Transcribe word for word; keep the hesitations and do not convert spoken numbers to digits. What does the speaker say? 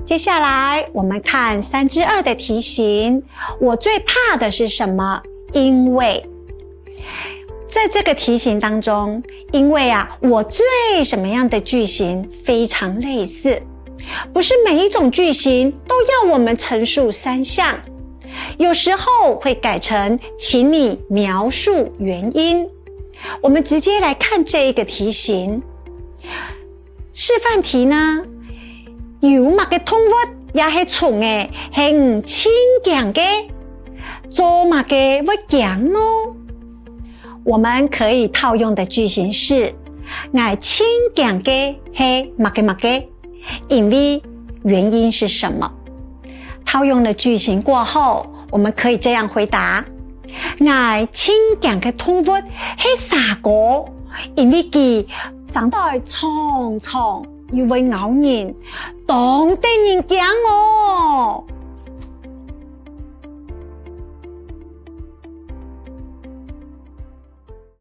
接下来我们看三之二的题型，我最怕的是什么？因为。在这个题型当中，因为啊，我最什么样的句型非常类似，不是每一种句型都要我们陈述三项，有时候会改成请你描述原因。我们直接来看这一个题型。示范题呢，有麼个動物也係蟲仔，係你盡驚个？做麼个會驚呢？我们可以套用的句型是：𠊎盡驚个係麼个麼个，因為原因是什麼？套用了句型过后，我们可以这样回答：𠊎盡驚个動物係蛇哥，因為佢生到長長，又會咬人，當得人驚哦。